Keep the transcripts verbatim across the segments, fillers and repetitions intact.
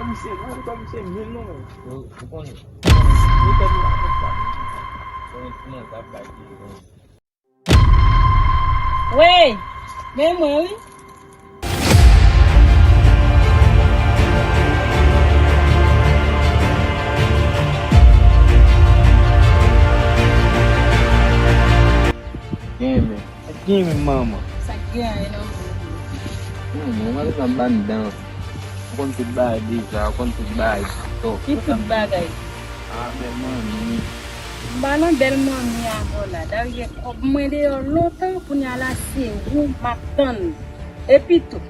Misye, non, li pa misye mil non. Ou, ou konnen. Li fè nou la konsa. Konnen ti manzè ap bay ki konnen. Wey! Men mwen, wi. Gen men. Sa k gen menm, manman? Sa k gen an, e nòmal. Hmm, mwen pa bezwen ban dan. Ou konn tout bagay deja, ou konn tout bagay. Ki tout bagay? Ah, bèl manmi. M pa nan bèl manmi avè w la. Dayè, kòb mwen deyò lontan, kounye a la se ou m ap tann. Epi tou,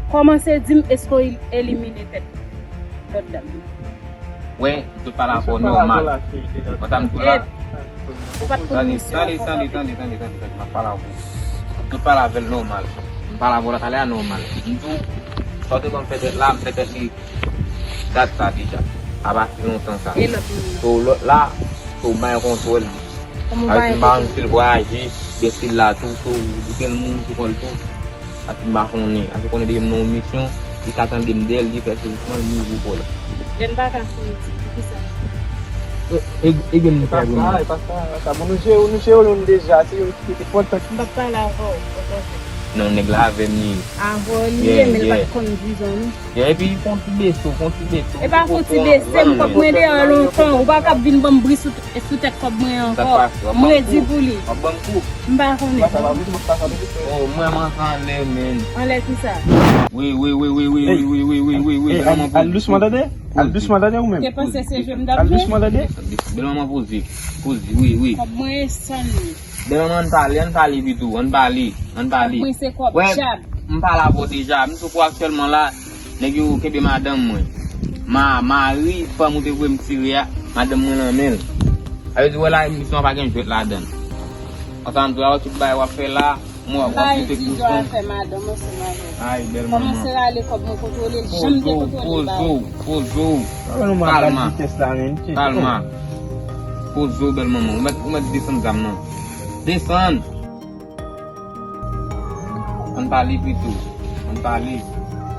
kòmanse di m èske w elimine tèt lòt dam nan. Wè, m te pale avè w nòmal. Kontan m tou la. Ou pa t konn misye an, kontan. Tande, tande, tande, tande, tande, tande, m ap pale avè w. M te pale avè l nòmal. M pale avè w la talè a nòmal. M di w, sa w te ban m fè tèt la, m fè tèt li dat sa deja. A pati lontan sa. E lòt moun nan? So, lòt la, so, m pa gen kontwòl li. Kòman w pa gen kontwòl? Avèk si l vwayaje, gen si l la tou, so, gen moun sou kò l tou. Ati m pa konnen. Ati konnen depi m nan yon misyon, li ka tande m dèyè l, li fè sou misyon, li mouri pou la. Lè n pa ka fè yon ti, poukisa? E, e, e gen m pèdi mwen. E pa sa, e pa sa. Bon, nou jere, nou jere nou deja, se yon ti enpòtan. M p ap pale avè w, oke? Non, nèg la avè m li ye. Avè w li ye, men l pa t konn dizon nou. Yeah, epi fon ti bese, fon ti bese. E pa fon ti bese, m kòb mwen deyò lontan, ou pa kab vin ban m bri sou, sou tèt kòb mwen ankò. M redi pou li. W ap ban m kou. M pa konnen. Oh, mwen, m antre anlè, men. Anlè kisa? Wi, wi, wi. Al dousman tande. Al dousman tande ou menm. Te panse se jwe m t ap jwe? Al dousman tande. Bèl manman, poze. Poze, wi, wi. Kòb mwen e san li. Bèl manman, ann pale, ann pale pito, ann pale, ann pale. Kòb mwen se kòb djab. M pale avè w deja, m sou kou aktyèlman la. Nèg yo kenbe madanm mwen. Ma, mari fanm ou te voye m tire a, madanm mwen nan men l. Sa vle di, wè la, misyon an pa gen jwèt ladan l. Ansanm tou, tout bagay w ap fè la, mwen w ap, w ap jete kochon. Ay, bèl manman. Kòmanse rale kòb mwen, kontwole l jan m te kontwole l ba ou. Poze w, poze w. Kalma. Kalma. Poze w, bèl manman. Ou mèt, ou mèt desann zam nan. Desann! Ann pale pito. Ann pale.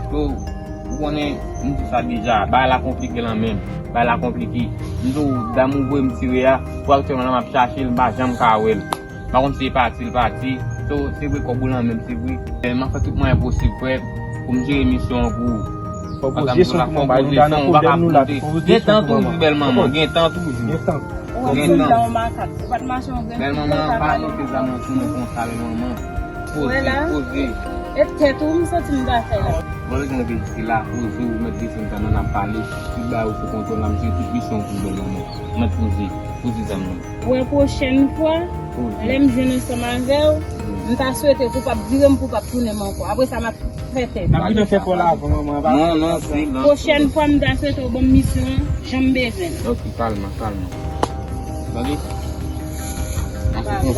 Yo, ou konnen, m di sa deja. Bagay la konplike lan men m. Bagay la konplike. M di w, dam ou voye m tire a, pou aktyèlman la m ap chache l, m pa janm ka wè l. M pa konn si l pati, l pati. So, se vre kòb ou lan men m, se vre. Men m ap fè tout mwayen posib, frè, pou m jere misyon an pou ou. Fò w poze son pou mwen, ba nou ta nan pwoblèm nou la tou. Fò w poze son pou mwen. Gen tan toujou, bèl manman, gen tan toujou. Gen tan. Ou ap di m tan yon makak. Ou pa t mache yon grenn kout pye, ou pa pale. Bèl manman, pa pote zam nan sou mwen konsa, bèl manman. Poze, poze. E tèt ou m santi m ta fè la. Mwen bezwen rete la, poze w, mèt desann zam nan, n ap pale. Tout bagay ou sou kontwòl la, m jere tout misyon pou w, bèl manman. Mèt poze, poze zam nan. Wè pwochèn fwa, lè m jwenn ansanm avè w, m ta swete pou w p ap vire m, pou w p ap tounen m ankò. Apre sa, m ap fè tèt. N ap vin fè kò la avan manman, pa. Non, non, si, non. Pwochèn fwa, m ta swete w ban m misyon an, jan m bezwen l. Ok, kalma, kalma. Tande? Vagabon.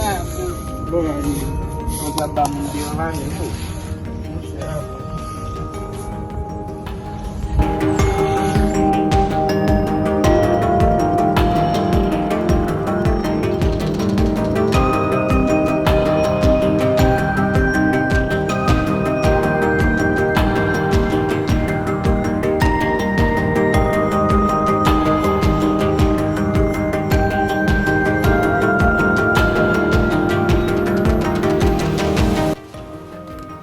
Bon, mwen te ap ba moun devan vagabon. Monchè.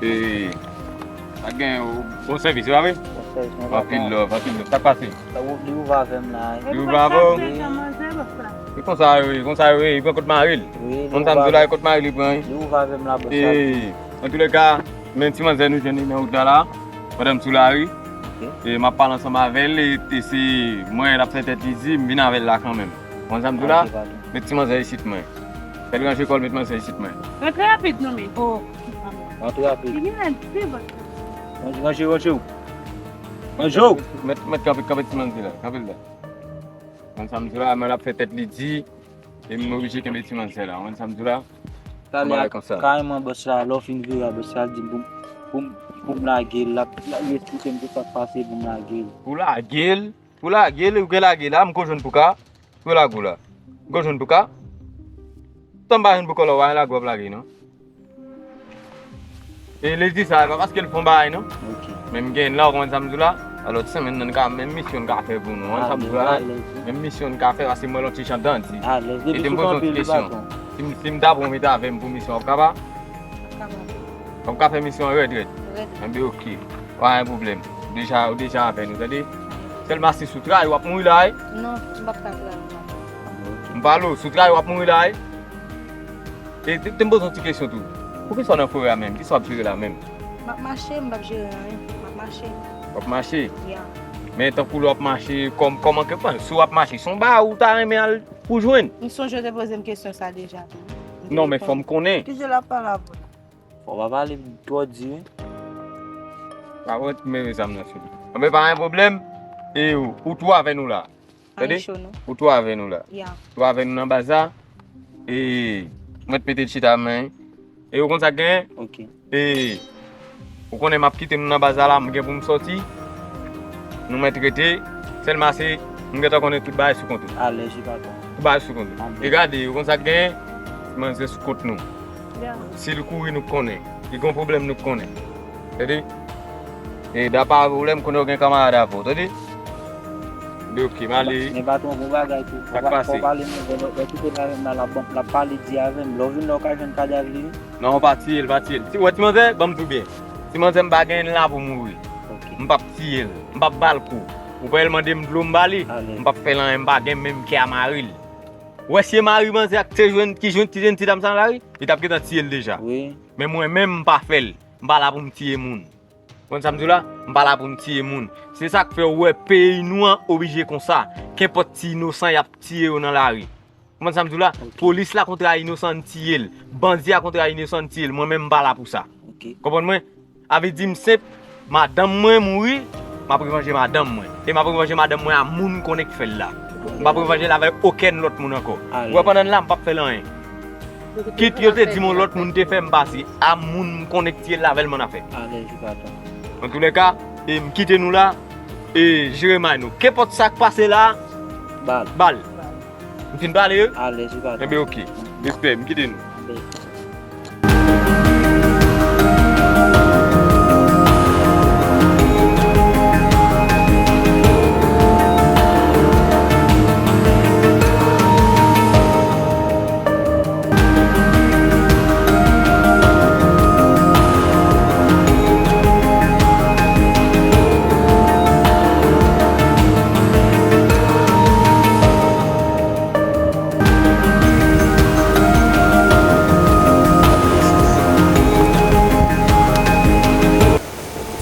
Ee, sa gen yon bon sèvis, se pa vre? Bon sèvis, mwen. Anpil love, anpil love. Sa k pase? Li ouvè avè m la. Li ouvè avè w? Wi. E konsa yo ye, konsa yo ye, li pran kot mari l. Wi, li ouvè avè m. Konn sa m di w la, e kot mari l li pran, wi. Li ouvè avè m la, bòs la. Ee, antouka, men ti manzè nou jwenn li nan wout la la, pandan m sou lari. Ok. E m ap pale ansanm avè l, e, e se mwen l ap fè tèt li di, m vin avè l la kanmenm. Konn sa m di w la? Ok, pardon. Met ti manzè isit mwen. Fè l ranje kò l, met manzè isit mwen. Rantre rapid non men. Oh. Rantre rapid. Li gen lè l pi bon. Ranje, ranje, ranje w. Ranje w. Mèt, mèt kanpe, kanpe ti manzè la. Kanpe l la. Konn sa m di w la, men l ap fè tèt li di, e m oblije kenbe ti manzè la. Konn sa m di w la? Talè a, kareman bòs la, lè w fin vire a, bòs la di m pou m, pou m, pou m lage l, l ap, l ap esplike m tout sa k pase pou m lage l. Pou lage l? Pou lage l, ou gen lage la, m ko jwenn pou ka. Pou lage w la. M ko jwenn pou ka. Tan m pa jwenn pou ka la, w pa gen lage w ap lage, non. E li di sa, e pa paske l fè yon bagay, non. Ok. Men m gen la, ou konprann sa m di w la? Alò, ti semèn nan, n ka, menm misyon n ka fè pou nou. An, sa m di la, menm misyon n ka fè, paske mwen, lòt ti jan dandi. E te m poze yon ti kesyon. Si m, si m ta pran w mete avè m pou misyon, w ap kapab? W ap ka fè misyon an rèd, rèd? Enben, oke. Pa gen pwoblèm. Deja, ou deja avè nou, tande? Sèlman si sou trayi, w ap mouri la, wi. Non, m p ap ka trayi. M pale w, sou trayi, w ap mouri la, wi. E te, te m poze yon ti kesyon tou. Poukisa w nan forè a menm? Kisa w ap jere la menm? M ap mache, m p ap jere anyen. M ap mache. W ap mache? Ya. Men tankou lè w ap mache, kòm, kòman ke, bon, si w ap mache, se yon bagay ou ta renmen al pou jwenn? M sonje w te poze m kesyon sa deja tou. Non, men fò m konnen. Ki je l ap pale avè w la? Fò w pa pale twò di, wi. Pa wont, men zam nan sou li. Anben, pa gen pwoblèm. E ou, ou tou avè nou la. Tande? Ou tou avè nou la. Ya. Tou avè nou nan baz la. E, mwen t mete l chita men. E ou konn sa k genyen? Ok. E, ou konnen m ap kite nou nan baz la la, m gen pou m sòti. Nou mèt rete. Sèlman se, m gentan konnen tout bagay sou kont ou. Alèz, wi, patwon. Tout bagay sou kont ou. Alèz. E gade, ou konn sa k genyen? Ti manzè sou kont nou. Ya. Si l kouri, nou k konnen. Li gen yon pwoblèm, nou k konnen. Tande? E da pa pwoblèm, konnen w gen kanmarad avè w, tande? Li oke, m ale. Men patwon, bon bagay tou. Sa k pase? Fò w pale mwen, lè, lè kite la, la, l ap, l ap pale di avè m. Lè w vin la, w ka jwenn kadav li, wi. Non, w pa tiye l, pa tiye l. Ti, w wè ti manzè, ban m di w byen. Ti manzè, m pa gen l la pou mouri. Ok. M p ap tiye l. M p ap ba l kou. Ou pa wè l mande m dlo, m ba li. Alèz. M p ap fè l anyen, m pa gen menm kè a mare l. Ou wè si e mari manzè a k te jwenn, ki jwenn ti jèn ti dam sa nan lari, li t ap gentan tiye l deja. Wi. Men mwen menm, m pa fè l. M pa la pou m tiye moun. Konn sa m di w la? M pa la pou m tiye moun. Se sa k fè w wè peyi nou an oblije konsa. Kenpòt ti inosan y ap tiye yo nan lari. Konprann sa m di w la? Ok. Polis la kontre a inosan, n tiye l. Bandi a kontre a inosan, n tiye l. Mwen menm, m pa la pou sa. Ok. Konprann mwen? A vle di m senp, madanm mwen mouri, m ap revanje madanm mwen. E m ap revanje madanm mwen a moun m konnen k fè l la. M p ap revanje l avèk okenn lòt moun ankò. Ou wè pandan n la, m p ap fè l anyen. Kit yo te di m yon lòt moun te fè m pase, a moun m konnen k tiye l la avè l m annafè. Alèz, wi, patwon. Antoulèka, e m kite nou la, e jere may nou. Kenpòt sa k pase la, bal. Bal. M fin pale, wi? Alèz, wi, patwon. Enben, oke. Respè, m kite nou. Alèz.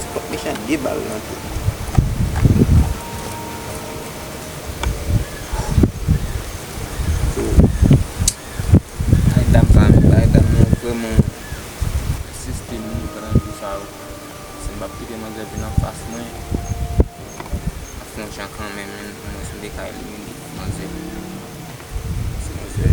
Ti kòk mechan de bal nan tou. Bay dam sa, bay dam nan vrèman ensiste m nan jou sa yo. Si m p ap kite manzè vin anfas mwen, m ap fè yon jan kanmenm, menm pou mwen, si m te ka elimine manzè. Se manzè.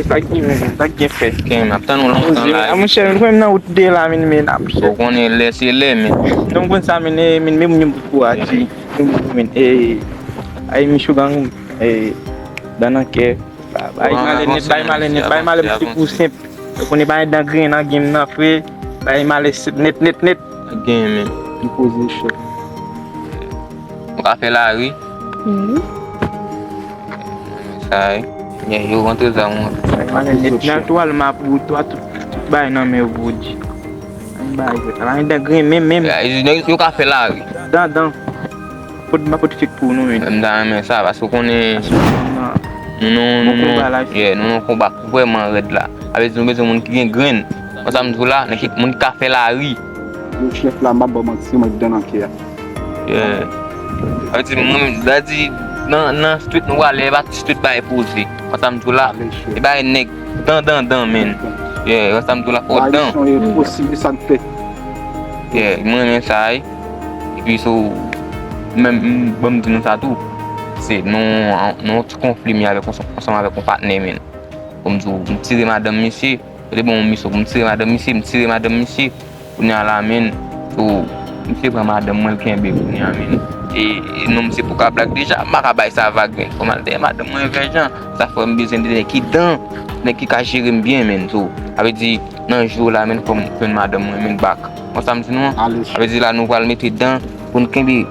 Sa k gen, sa k gen fè? Gen, m ap tann ou lontan la. A, monchè, men m nan wout de la, men, men, a, monchè. Ou konnen lè se lè, men. Non, m konn sa, men, e, men, men, men, men, men, e, ay, Michougang, e, dan nan kè, ba-, bay malè nèt, bay malè nèt, bay malè nèt, se pou senp. Ou konnen pa gen dan griyen nan game nan, frè. Bay malè nèt, nèt, nèt. Gen, men. Li poze chèf. Ou ka fè lari. Wi. Sa, wi. Gen yo rantre zam ou. Bay malè nèt. Nan twal ma pou ou, twa, tout, tout bay nan men ou, bro, di. An bay, frè. Pa gen dan griyen, men, men. Ya, yo, yo ka fè lari. Dan, dan. Pot, ma pot fèk pou nou, men. M ta renmen sa, paske w konnen, nou, nou, nou, nou, yeah, nou nan konba vrèman rèd la. Sa vle di nou bezwen moun ki gen grenn. Konn sa m di w la, nan ki, moun ki ka fè lari. Yo chèf la, m ap ba w manti, mwen dan nan kè a. Yeah. Sa vle di, mwen, sa vle di, nan, nan street nou prale, e pa ti street bagay poze. Konn sa m di w la, e bagay nèg dan, dan, dan, men. Yeah, konn sa m di w la, fò dan. Yo posib, sa n fè. Yeah, mwen renmen sa, wi. Epi so, menm, m, ban m di nou sa tou. Se nan yon ti konfli m ye avèk, ansanm avèk yon patnè, men. Pou m di w, m tire madanm misye. Yo te ban m yon misyon pou m tire madanm misye, m tire madanm misye. Kounye a la, men, so, misye pran madanm mwen, l kenbe kounye a, men. E, e non, misye pou ka blag deja, m pa ka bay sa vag, men. Fò m al dèyè madanm mwen, vèjan. Sa fè m bezwen de nèg ki dan, nèg ki ka jere m byen, men. So, sa vle di, nan jou la, men, fò m jwenn madanm mwen, men, bak. Konn sa m di nou an? Sa vle di la, nou pral mete dan pou n kenbe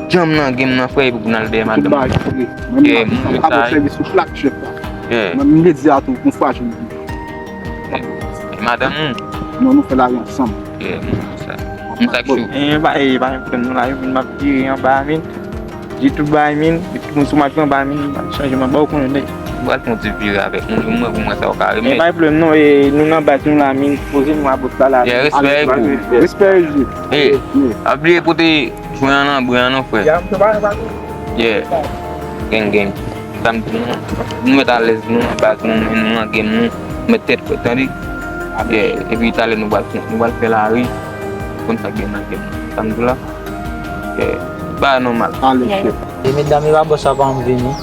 djanm nan game nan, frè, epi pou n al dèyè madanm mwen. Yeah, m renmen sa, wi. Yeah. Mwen, m te di a tou, yon fwa, je m di. E madanm ou? Non, nou fè lari ansanm. Yeah, m renmen sa. M sa k cho. E, pa, e, pa gen pwoblèm, non, la, yo vin m ap vire anba, men. Di tout bagay, men. Epi moun sou mach anba, men. M ap chanje, m ap ba w konnen, nèg. M pral fè yon ti vire avèk moun, mwen, pou mwen, sa w ka remèt. E, pa gen pwoblèm, non, e, nou nan baz nou la, men. Poze nou a bòs la, la. Yeah, respè, pou. Respè, J. E, pa bliye pote jwen an nan bren an, non, frè. Yeah. Gang, gang. Sa m di nou, nou mèt alèz nou nan baz nou, men nou nan game nou, mèt tèt frèt, tande? Yeah, epi talè nou pral fè, nou pral fè lari, konn sa k gen nan game nou. Sa m di w la, yeah, bagay nòmal. Ale, chèf. E medam, e pa bòs la pa anvi vini.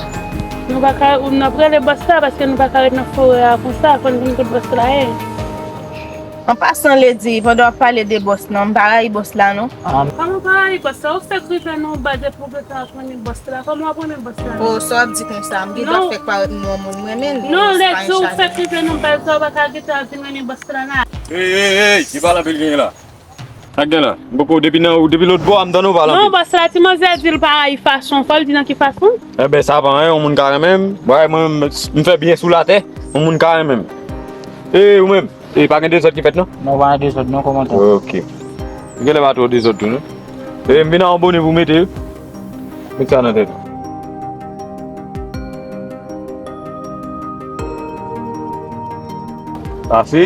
Nou pa ka, n ap rele bòs la paske nou pa ka ret nan forè a konsa, fò n konn kote bòs la ye. An pasan, Lady, pandan w ap pale de bòs lan, m pa rayi bòs la, non. Kòman w pa rayi bòs la? Ou fèk rive nan yon baz epi w gentan ap renmen bòs la. Kòman w ap renmen bòs la? O, sa w ap di konsa? M gen dwa fèk parèt m yon moun m renmen l. Non, Lady, ou fèk rive nan baz la, ou pa ka gentan ap vin renmen bòs la, nan. Ey, ey, ey, ki pale anpil gen la? Sa k gen la? M poko, depi nan, depi lòt bò a, m tande w pale anpil. Non, bòs la, ti manzè di l pa rayi fason. Fò l di nan ki fason? Enben, sa pa anyen, yon moun ka renmen m. Wè, mwen, m, m fè byen sou latè, yon moun ka renmen m. E, ou menm? E pa gen dezòd ki fèt, non? Non, pa gen dezòd, non, kòmandan. Ok. Genlè pa twò dezòd tou, non? E m vin a yon bone pou mete, wi. Met sa nan tèt ou. Sa se,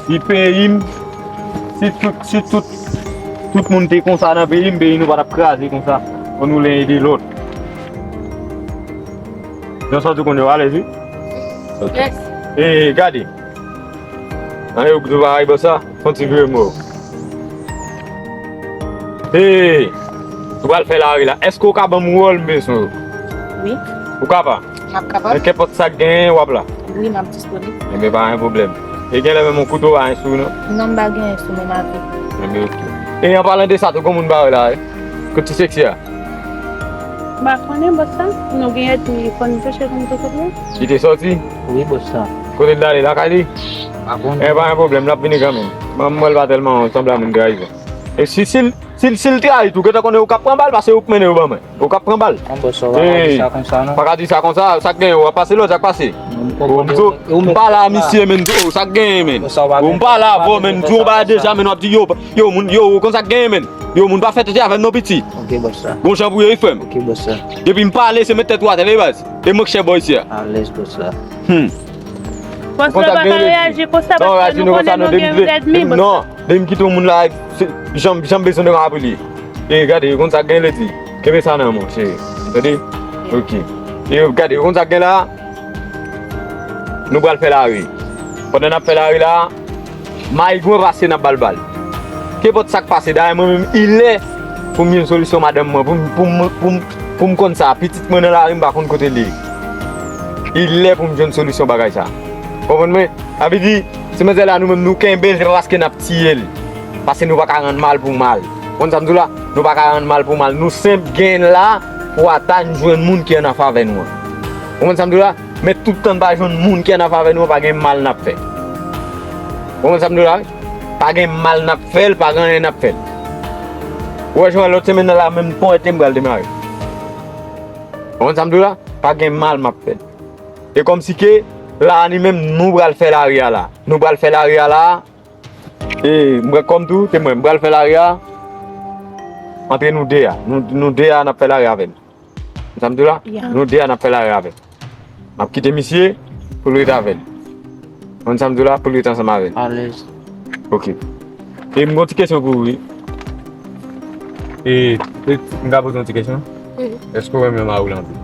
si peyi m, si tout, si tout, tout moun te konsa nan peyi m, peyi nou pa t ap kraze konsa. Fò nou len ede lòt. Jan sa tou konnen w alèz, wi. Ok. Yes. E, gade. An, yo, yo pa rayi bòs sa. Fon ti vire mo. Hey! Nou pral fè lari la. Èske w ka ban m wòl m bezwen yo? Wi. Ou ka pa? M ap kapab. Men kenpòt sa k genyen, w ap la? Wi, m ap disponib. Enben, pa gen pwoblèm. E genlè menm yon kouto pa gen sou ou, non? Non, m pa genyen sou mwen, m avèg. Enben, ok. E an palan de sa, tou gon moun bare la, wi. Kot ti seksi a? M pa konnen, bòs la. Nou gen èdmi, fò n chèche konn kote l ye. Li te sòti? Wi, bòs la. Kote l t ale, lakay li? Pa konnen. E pa gen pwoblèm, l ap vini kanmenm. Mwen, m wè l pa tèlman sanble a moun trayi. E si, si l, si l, si l trayi tou, gentan konnen ou k ap pran bal, paske ou k mennen yo ban mwen. Ou k ap pran bal. An, bòs la, ou pa ka di sa konsa, non. Pa ka di sa konsa, sa k genyen, w ap pase lòd, sa k pase? Non, m konprann. M pa la, misye, men, oh, sa k genyen, men. Bòs la, ou pa gen, m pa la avè w, men, m di w bagay deja, men, w ap di, yo, yo, moun, yo, ou konn sa k genyen, men. Yo, moun pa fè tete avè m non, piti. Ok, bòs la. Gon jan pou yo, wi, frè m. Ok, bòs la. Depi m pale, se met tèt ou atè, wi, baz. E mwen k chèf bò isi a. Alèz, bòs la. Hmm. Bòs la, pa ka reyaji konsa, paske nou konnen nou gen èdmi, bòs la. Non, depi m kite yon moun la, se, jan, jan m bezwen de rapele. E gade, yo konn sa k gen ledi. Kenbe sa nan men w, cheri. Tande? Ok. E gade, yo konn sa k gen la. Nou pral fè lari. Pandan n ap fè lari la, Mayigwen pase n ap ba l bal. Kenpòt sa k pase, dayè mwen menm, ilè pou m jwenn solisyon madanm mwen, pou m, pou m, pou m, pou m konn sa, pitit mwen nan lari, m pa konn kote l ye. Ilè pou m jwenn solisyon bagay sa. Konprann mwen? Sa vle di, ti manzè la, nou menm, nou kenbe l, se pa paske n ap tiye l. Paske nou pa ka rann mal pou mal. Konn sa m di w la? Nou pa ka rann mal pou mal. Nou senp gen la pou atann jwenn moun ki an afè avè nou an. Konprann sa m di w la? Men tout tan n pa jwenn moun ki an afè avè nou an, pa gen mal n ap fè. Ou konprann sa m di w la, wi? Pa gen mal n ap fè l, pa gen anyen n ap fè l. Ou wè, Joël, lòt semèn nan la, menm pon ete m pral demare. Ou konprann sa m di w la? Pa gen mal m ap fè l. E kòmsi ke, la a, li menm, nou pral fè lari a la. Nou pral fè lari a la. E, m pran kòm tou, se mwen, m pral fè lari a. Antre nou de a. Nou, nou de a, n ap fè lari avè l. Sa m di w la? Ya. Nou de a n ap fè lari avè l. M ap kite misye pou l ret avè l. Konn sa m di w la? Pou l ret ansanm avè l. Alèz. Ok. E m gon ti kesyon pou ou, wi. E, e, m ka poze yon ti kesyon? Wi. Èske w renmen mari w la anpil?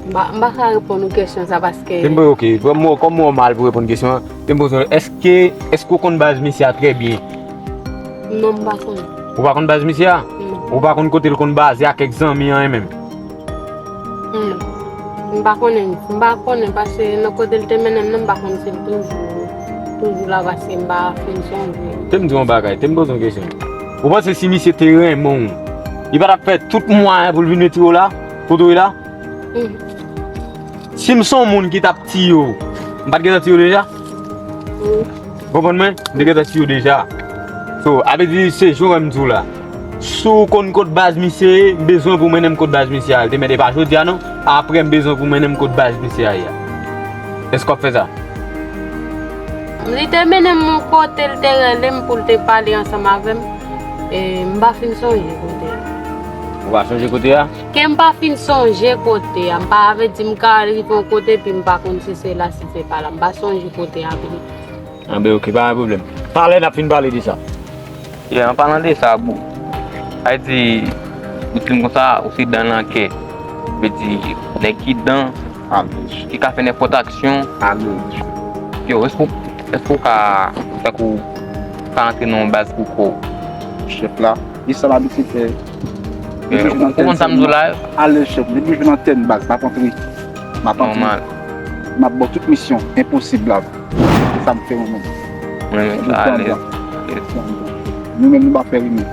M pa, m pa ka reponn ou kesyon sa paske. Se m, ok. Kòm mwen, kòm mwen mal pou reponn kesyon an, se m poze w, èske, èske w konn baz misye a trè byen? Non, m pa konnen. Ou pa konn baz misye a? Non. Ou pa konn kote l konn baze ak kèk zanmi an menm? M pa konnen, m pa konnen, paske nan kote l te mennen m nan, m pa konn si l toujou, toujou la, paske m pa fin sonje. Te m di yon bagay, te m poze yon kesyon. Ou panse si misye te renmen w, li pa t ap fè tout mwayen pou l vin retire w la, kote w ye la? Si m se yon moun ki t ap tiye w, m pa t gentan tiye w deja? Ou konprann mwen? M te gentan tiye w deja. So, a vle di, se jan w wè m di w la. Si w konn kot baz misye ye, m bezwen pou w mennen m kot baz misye a. L te mèt e pa jodi a non. Apre, m bezwen pou w mennen m kot baz misye a ye a. Èske w ap fè sa? Li te mennen m yon kote, l te rele m pou l te pale ansanm avè m. E m pa fin sonje kote a. Ou pa sonje kote a? Ke m pa fin sonje kote a. M pa vle di m ka rive yon kote epi m pa konn si se la, si se pa la. M pa sonje kote a vre. Anben, oke, pa gen pwoblèm. Talè n ap fin pale de sa. Yeah, an palan de sa, bro. Sa vle di, ou di m konsa, ou se dan nan kè. Vle di, nèg ki dan, ki ka fè nenpòt aksyon. Yo, èske w, èske w ka, tankou, ka antre nan yon baz pou kò w? Chèf la, e sa l abitye fè. Ou konn sa m di w la? Alèz, chèf, depi m jwenn antèn baz, m ap antre. M ap antre. Nòmal. M ap ba w tout misyon enposib la. Se sa m fè mwen menm. Mwen menm sa, alèz. Nou menm, nou pa fè rimè.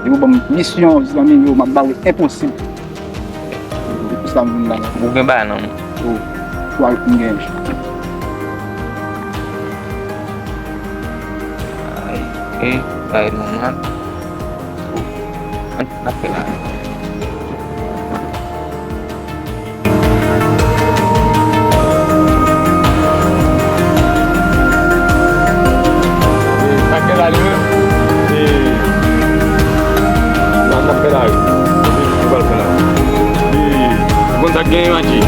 Depi w ban m misyon, zanmi yo, m ap ba w enposib. Se pou sa m vin la. Ou gen bagay nan men w. Ou, ou al pou m gen. Ay, e, bagay nòmal. Ou, an, n ap fè la. E, sa k gen la li menm? E, n ap, n ap fè la wi. Epi, nou pral fè la wi. E, ou konn sa k genyen, Madji?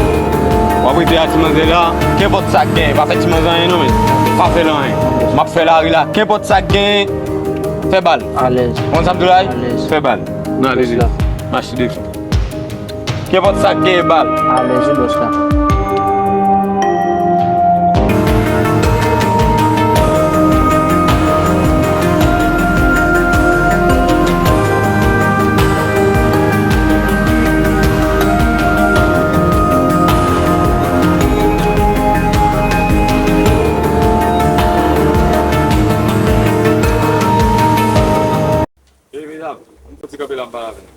W ap rete a ti manzè la. Kenpòt sa k genyen, pa fè ti manzè anyen non, men. Pa fè l anyen. M ap fè lari la. Kenpòt sa k genyen, fè bal. Alèz. Ou konn sa m di w la? Alèz. Fè bal. N ale. Mache devan. Kenpòt sa k genyen bal. Alèz wi bòs la. Ey medam, m fouti kanpe la m pale avè nou.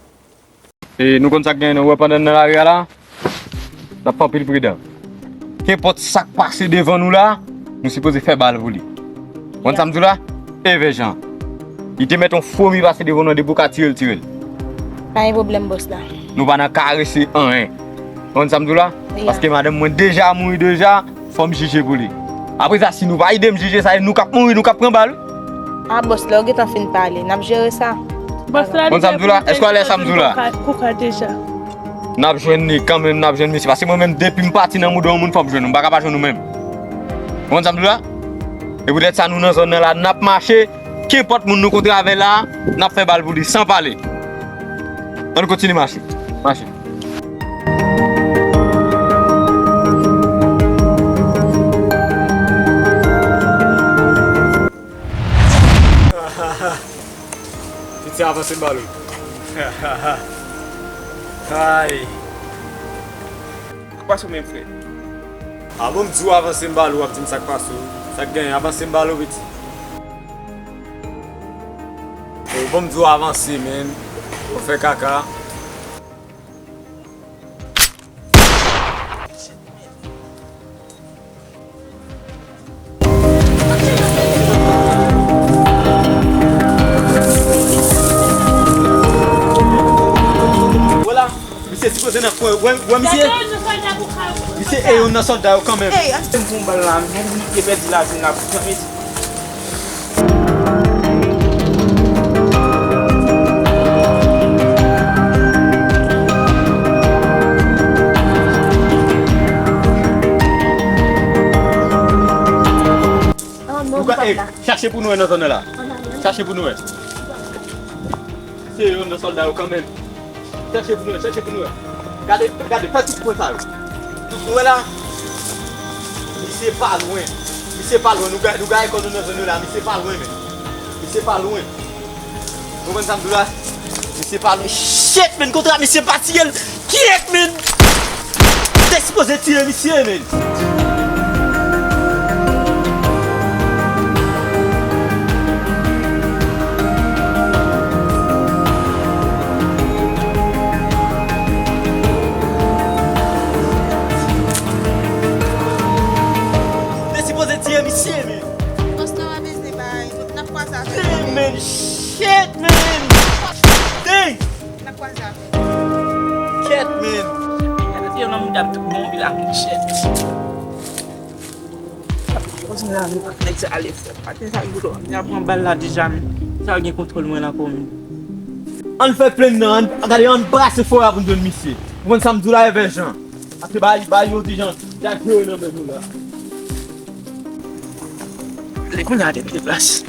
E nou konn sa k genyen, nou wè pandan n nan lari a la, n ap fè anpil pridan. Kenpòt sa k pase devan nou la, nou sipoze fè bal pou li. Ou konn sa m di w la? Evè jan. Li te mèt yon fomi pase devan nou an, depi w ka tire l, tire l. Pa gen pwoblèm, bòs la. Nou pa nan karese anyen. Ou konn sa m di w la? Paske madanm mwen deja mouri deja, fò m jije pou li. Apre sa, si nou pa ede m jije sa, e nou k ap mouri, nou k ap pran bal. A, bòs, lè w gentan fin pale, n ap jere sa. Bòs la, konn sa m di w la? Èske w alèz sa m di w la? Kouka deja. N ap jwenn li kanmenm, n ap jwenn misye. Paske mwen menm, depi m pati nan mouda yon moun, fò m jwenn ou. M pa ka pa jwenn ou menm. Ou konn sa m di w la? E poutèt sa, nou nan zòn nan la, n ap mache. Kenpòt moun nou kontre avè l la, n ap fè bal pou li, san pale. Ann kontinye mache. Mache. Piti avanse m ba l ou. Ay. Sa k pase w menm, frè? A bon, m di w avanse m ba l ou, w ap di m sa k pase w. Sa k genyen? Avanse m ba l ou, piti. Bon, m di w avanse, menn. Ou fè kaka. Vwala, misye sipoze nan kwen, wè, wè misye. Misye e youn nan sòlda yo kanmenm. Ey, achte m pou yon bal la, m oblije pèdi lavi m la pou kanmenm. Nou ka, ey, chache pou nou wè nan zòn nan la. Chache pou nou wè. Se youn nan sòlda yo kanmenm. Chèche pou nou wè, chèche pou nou wè. Gade, gade, fè tout pwen sa yo. Tout pwen la. Misye pa lwen. Misye pa lwen. Nou ga-, nou gaye kò nou nan zòn yo la. Misye pa lwen, men. Misye pa lwen. Ou konprann sa m di w la? Misye pa lwen. Shit, men, kontra misye pa tiye l. Kyèt, men. Poze tire misye, men. Te sipoze tire misye, men. Bòs la pa bezwen bay. N ap kwaze avè l. Hey, man, shit, man. Dang. N ap kwaze avè l. Kèt, man. Yo nan mouda m tout bon wi la, shit. Nèg sa ale fò. Paten sa yo, y ap pran bal la deja, men. Sa yo gen kontwòl mwen la komin. Ann fè plenn nan, ann, gade, ann brase fò a pou n jwenn misye. Ou konn sa m di w la, Evè Jan. Paske bay, bay yo di jan, y ap jere nan men nou la. Lè kounye a te mete plas.